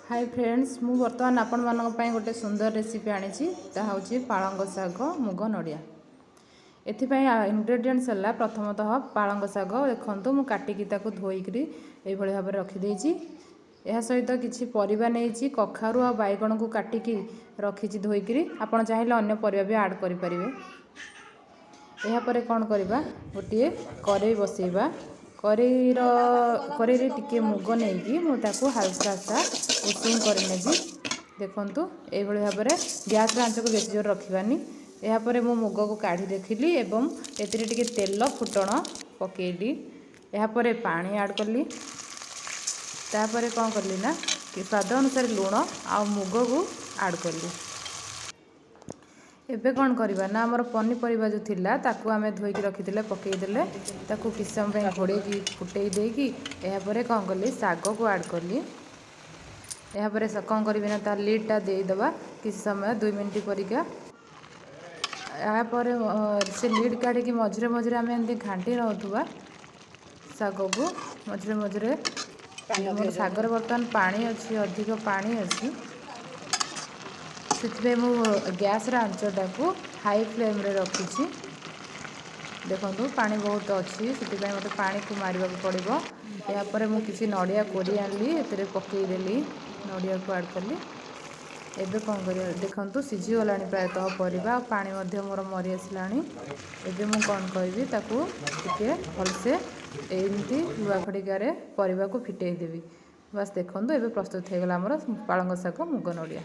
High friends, ମୁଁ ବର୍ତ୍ତମାନ ଆପଣମାନଙ୍କ ପାଇଁ ଗୋଟେ ସୁନ୍ଦର ରେସିପି ଆଣିଛି। ତାହା ହେଉଛି ପାଳଙ୍ଗ ଶାଗ ମୁଗ ନଡ଼ିଆ। ଏଥିପାଇଁ ଇନଗ୍ରେଡ଼ିଏଣ୍ଟସ୍ ହେଲା, ପ୍ରଥମତଃ ପାଳଙ୍ଗ ଶାଗ। ଦେଖନ୍ତୁ, ମୁଁ କାଟିକି ତାକୁ ଧୋଇକରି ଏଇଭଳି ଭାବରେ ରଖିଦେଇଛି। ଏହା ସହିତ କିଛି ପରିବା ନେଇଛି। କଖାରୁ ଆଉ ବାଇଗଣକୁ କାଟିକି ରଖିଛି ଧୋଇକରି। ଆପଣ ଚାହିଁଲେ ଅନ୍ୟ ପରିବା ବି ଆଡ଼୍ କରିପାରିବେ। ଏହାପରେ କ'ଣ କରିବା? ଗୋଟିଏ କରେଇ ବସେଇବା। କରେଇରେ ଟିକିଏ ମୁଗ ନେଇକି ମୁଁ ତାକୁ ହାଲକା ସା ଉଷୁମ କରିନେବି। ଦେଖନ୍ତୁ, ଏଇଭଳି ଭାବରେ। ଗ୍ୟାସ୍ର ଆଞ୍ଚକୁ ବେଶୀ ଜୋର ରଖିବାନି। ଏହାପରେ ମୁଁ ମୁଗକୁ କାଢ଼ି ରଖିଲି ଏବଂ ଏଥିରେ ଟିକେ ତେଲ ଫୁଟଣ ପକାଇଲି। ଏହାପରେ ପାଣି ଆଡ଼୍ କଲି। ତାପରେ କ'ଣ କଲି ନା ସ୍ୱାଦ ଅନୁସାରେ ଲୁଣ ଆଉ ମୁଗକୁ ଆଡ଼୍ କଲି। ଏବେ କ'ଣ କରିବା ନା ଆମର ପନିପରିବା ଯେଉଁ ଥିଲା, ତାକୁ ଆମେ ଧୋଇକି ରଖିଥିଲେ, ପକାଇଦେଲେ। ତାକୁ କିଛି ସମୟ ପାଇଁ ଘୋଡ଼େଇକି ଫୁଟେଇ ଦେଇକି ଏହାପରେ କ'ଣ କଲି, ଶାଗକୁ ଆଡ଼୍ କଲି। ଏହାପରେ କ'ଣ କରିବି ନା ତା ଲିଡ଼୍ଟା ଦେଇଦେବା କିଛି ସମୟ, 2 ମିନିଟ୍ ପରିକା। ଏହାପରେ ସେ ଲିଡ଼୍ କାଢ଼ିକି ମଝିରେ ମଝିରେ ଆମେ ଏମିତି ଘାଣ୍ଟି ନେଉଥିବା ଶାଗକୁ ମଝିରେ ମଝିରେ। ମୋର ଶାଗରେ ବର୍ତ୍ତମାନ ପାଣି ଅଛି, ଅଧିକ ପାଣି ଅଛି। ସେଥିପାଇଁ ମୁଁ ଗ୍ୟାସ୍ର ଆଞ୍ଚଟାକୁ ହାଇ ଫ୍ଲେମ୍ରେ ରଖିଛି। ଦେଖନ୍ତୁ, ପାଣି ବହୁତ ଅଛି, ସେଥିପାଇଁ ମୋତେ ପାଣିକୁ ମାରିବାକୁ ପଡ଼ିବ। ଏହାପରେ ମୁଁ କିଛି ନଡ଼ିଆ କୋରି ଆଣିଲି, ଏଥିରେ ପକାଇଦେଲି, ନଡ଼ିଆକୁ ଆଡ଼୍ କଲି। ଏବେ କ'ଣ କରିବା? ଦେଖନ୍ତୁ, ସିଝିଗଲାଣି ପ୍ରାୟତଃ ପରିବା ଆଉ ପାଣି ମଧ୍ୟ ମୋର ମରି ଆସିଲାଣି। ଏବେ ମୁଁ କ'ଣ କରିବି? ତାକୁ ଟିକେ ଭଲସେ ଏମିତି ଲୁହା ଖଡ଼ିକାରେ ପରିବାକୁ ଫିଟେଇ ଦେବି, ବାସ୍। ଦେଖନ୍ତୁ, ଏବେ ପ୍ରସ୍ତୁତ ହେଇଗଲା ଆମର ପାଳଙ୍ଗ ଶାଗ ମୁଗ ନଡ଼ିଆ।